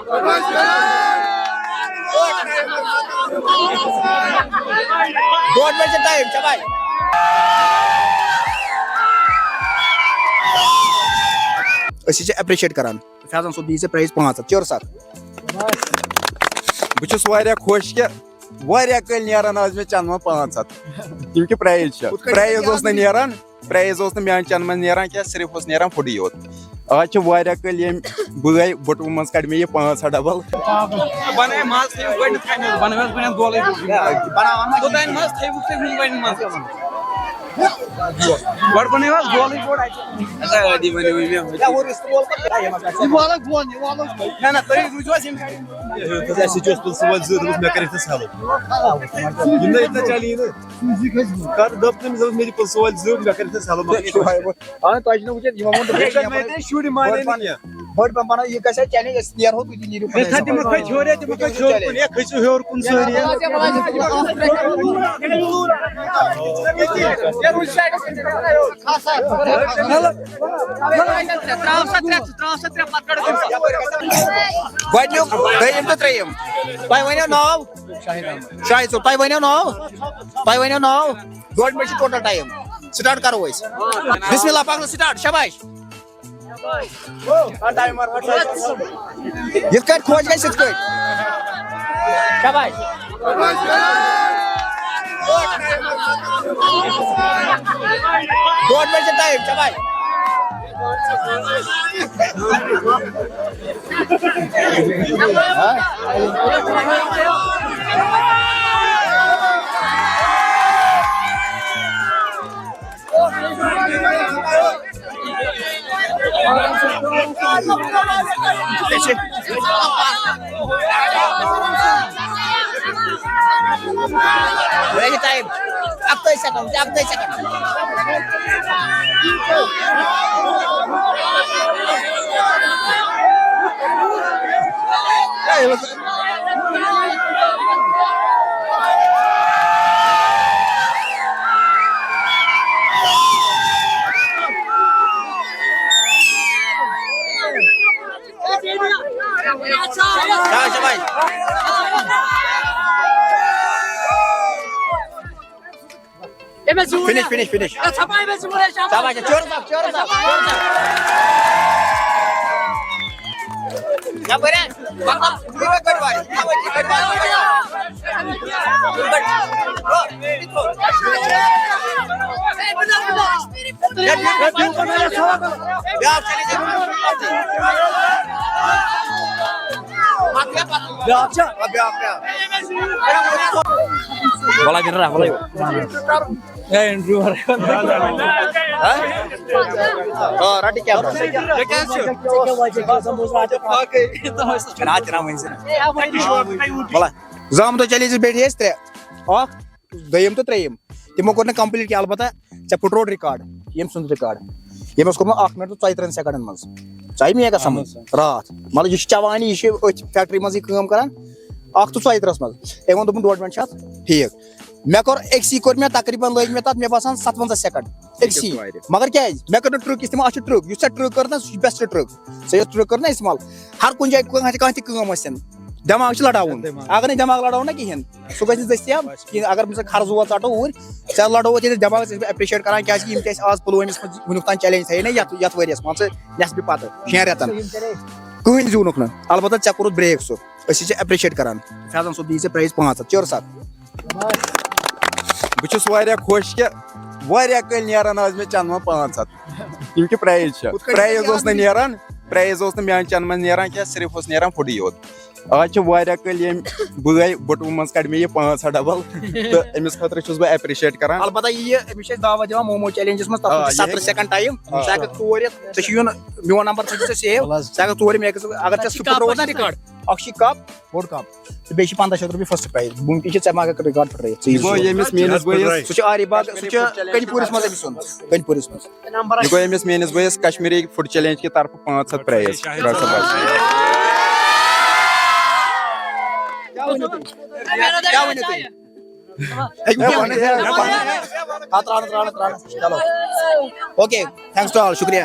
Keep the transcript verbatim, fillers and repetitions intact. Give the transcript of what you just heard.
ڈوڈ minute چھُ time, شاباش۔ أسۍ چھِ اپریشیٹ کران۔ فیضان صٲب دِیہِ ژےٚ پرایز پانٛژھ ہَتھ، چیرس اکھ۔ بہٕ چھُس واریاہ خۄش کہِ واریاہ کٲلۍ نیران آز مےٚ چندٕ منٛز پانٛژھ ہَتھ۔ یِم کہِ پرایز چھِ۔ ہُتھ کٔنۍ پرایز اوس نہٕ نیران، پرایز اوس نہٕ میانہِ چندٕ منٛز نیران کینٛہہ، صرف اوس نیران فُڈٕے یوت۔ آز چھِ واریاہ کٲلۍ ییٚمۍ بٲے بٔٹوٕ منٛز کڑِ مےٚ یہِ پانٛژھ ہَتھ ڈبل۔ بنٲے ماز تھٲیِو گۄڈٕنیتھ کمہِ منٛز؟ بنٲوِو حظ گۄڈٕنیتھ گولٕے بوٚڑ۔ بناوان ما چھِ؟ توٚتام ماز تھٲیِو تُہۍ وُنہِ گۄڈٕنیتھ منٛز؟ گۄڈٕ بنٲیِو حظ گولٕے بوٚڑ اَتہِ۔ اچھا، عادی بنٲوِو مےٚ۔ یہِ والکھ بۄن، یہِ والکھ بۄن۔ نہ، نہ، تُہۍ روٗزِو حظ ییٚمہِ سایڈٕ۔ اَسہِ تہِ اوس پَتہٕ سوال زٕ، دوٚپُس مےٚ کَر یِتھ سہلٕے۔ یِم نہ یِتھ نہ چَلی نہٕ۔ کَر دَپ تٔمِس، دوٚپُس مےٚ دِ پَتہٕ سوال زٕ، مےٚ کَر یِتھ سہلٕے۔ آ، تۄہہِ چھُنہٕ وٕچھِتھ، یِمو ووٚن دوٚپُکھ، یہِ چھَنہٕ مےٚ تہِ شُرۍ مانان نہٕ کینٛہہ۔ بٔڑ بَم بَناو، یہِ گژھِ ہا چیلنج، أسۍ نیرہو، تُہۍ تہِ نیٖرِو ہے، پَنٕنۍ سا تِمو کھٔتۍ ہیوٚر، ہے، تِمو کھٔتۍ ہیوٚر کُن، ہے، کھٔژِو ہیوٚر کُن سٲری۔ گۄڈٕنیُک، دوٚیِم تہٕ ترٛیٚیِم۔ تۄہہِ ؤنِو ناو؟ شاہد صٲب، تۄہہِ ؤنِو ناو؟ تۄہہِ ؤنِو ناو؟ ڈوڈ منٹ چھُ ٹوٹل ٹایم۔ سٹارٹ کرو أسۍ۔ بسم اللہ، پکھ سٹارٹ، شاباش۔ یِتھ کٲٹھۍ خۄش گژھِ، یِتھ کٲٹھۍ۔ شاباش۔ ڈوڈ منٹ چھُ ٹایم، شاباش۔ ٹایم۔ اَکتٲجۍ سیکنڈ، اَکتٲجۍ سیکنڈ۔ شاباش، شاباش۔ Finish, finish, finish. شاباش، چورس اکھ، چورس اکھ، چورس اکھ۔ بیٛاکھ چھا؟ آ، بیٛاکھ، بیٛاکھ۔ وَلہٕ گِنٛدرا، وَلہٕ۔ A, interview. آ، رَٹہِ کیمرا۔ ژےٚ کیٛاہ چھُ؟ چھُنہٕ اَتھ تہِ ناو ؤنۍ زِ۔ وَلہٕ۔ زامتو چیلنجز بیٹھے أسۍ ترٛےٚ۔ اَکھ، دوٚیِم تہٕ ترٛیٚیِم۔ تِمو کوٚر نہٕ کمپلیٖٹ کینٛہہ، البتہ ژےٚ پھُٹروو ریکارڈ، ییٚمۍ سُنٛد ریکارڈ، ییٚمۍ اوس کوٚرمُت اکھ مِنٹ تہٕ ژۄیہِ ترٕٛہَن سیکنڈن منٛز۔ ژےٚ آیہِ میگا سمجھ؟ اہن حظ۔ راتھ۔ مطلب، یہِ چھُ چٮ۪وان، یہِ چھُ أتھۍ فیکٹری منٛز یہِ کٲم کران، اکھ تہٕ ژۄیہِ ترٕٛہس منٛز۔ أمۍ ووٚن، دوٚپُن، ڈوڈ مِنٹ چھُ اتھ ٹھیٖک۔ مےٚ کوٚر أکسی، کوٚر مےٚ تقریباً، لٲگۍ مےٚ تتھ، مےٚ باسان، ستونزہ سیکنڈ۔ أکسی۔ أکِس وارِ۔ مگر کیازِ؟ مےٚ کٔر نہٕ ٹرک استعمال، اتھ چھِ ٹرک، یُس ژےٚ ٹرک کٔر نا، سُہ چھُ بیسٹ ٹرک۔ ژےٚ یۄس ٹرک کٔر نا استعمال، ہر کُنہِ جایہِ کانٛہہ تہِ، کانٛہہ تہِ کٲم ٲسِن، دٮ۪ماغ چھُ لڑاوُن۔ دٮ۪ماغ۔ اگر نہٕ دٮ۪ماغ لڑاوو نا کِہینۍ، سُہ گژھِ نہٕ دٔستیاب کِہینۍ۔ اگر بہٕ ژٕ خرٕ زُوا ژَٹو اوٗرۍ، ژےٚ لڑو أتۍ ییٚتٮ۪تھ دٮ۪ماغ، ژےٚ چھُس بہٕ اپریشیٹ کران، کیازِ کہِ یِم تہِ اَسہِ آز پُلوٲمِس منٛز وٕنیُک تام چیلنج تھایے نا یَتھ، یَتھ ؤریَس مان ژٕ نٮ۪صبہِ پَتہٕ، شٮ۪ن رٮ۪تَن۔ کٕہٕنۍ زیوٗنُکھ نہٕ، البتہ ژےٚ کوٚرُتھ بریک سُہ، أسۍ چھِ ژےٚ اپریشیٹ کران۔ فیضان صٲب دِیہِ ژےٚ پرایز پانٛژھ ہَتھ، چیرس اکھ۔ بہٕ چھُس واریاہ خۄش کہِ واریاہ کٲلۍ نیران آز مےٚ چندٕ منٛز پانٛژھ ہَتھ۔ یِم کہِ پرایز چھِ، ہُتھ کٔنۍ پرایز اوس نہٕ نیران، پرایز اوس نہٕ میانہِ چندٕ منٛز نیران کینٛہہ، صرف اوس نیران فُڈٕے یوت۔ آز چھِ واریاہ کٲلۍ ییٚمۍ بٲے بٔٹوٕ منٛز کَڑِ مےٚ یہِ پانٛژھ ہَتھ ڈبل، تہٕ أمِس خٲطرٕ چھُس بہٕ اپریشیٹ کران۔ البتہ یہِ، أمِس چھِ أسۍ دعوت دِوان مومو چیلنجس منٛز، تَتھ آ، منٛز چھِ یہِ ستترٕہ ہیٚکہِ سیکنڈ ٹایم۔ آ۔ ژٕ ہٮ۪ککھ تور یِتھ، ژےٚ چھُ یُن، میون نمبر تھٲیزِ ژےٚ سیو، وَلہٕ حظ۔ ژٕ ہٮ۪ککھ تور یِتھ، مےٚ ہیٚکہِ، اگر ژےٚ سُہ پھُٹرووُتھ نا ریکارڈ، اکھ چھُ یہِ کپ، بوٚڑ کپ، تہٕ بیٚیہِ چھِ پنٛداہ شیٚتھ رۄپیہِ فرسٹ پرایز۔ وٕنکیٚس چھِ ژےٚ ما ہٮ۪ککھ ریکارڈ پھُٹرٲیِتھ، ژٕ یہِ یی گوٚو زِ۔ ییٚمِس میٲنِس بٲیِس، سُہ چھُ آری باغ، سُہ چھُ کٔنۍ پوٗرِس منٛز أمۍ سُنٛد، کٔنۍ پوٗرِس منٛز۔ یہِ گوٚو أمِس میٲنِس بٲیِس کشمیٖری فُڈ چیلنج کہِ طرفہٕ پانٛژھ ہَتھ پرایز۔ ڈاکٹر صٲب، بس۔ کیٛاہ ؤنِو تُہۍ؟ کیٛاہ ؤنِو تُہۍ؟ ہا، ترٛاونہٕ، ترٛاونہٕ، ترٛاونہٕ۔ چلو۔ اوکے، thanks to all، شُکریہ۔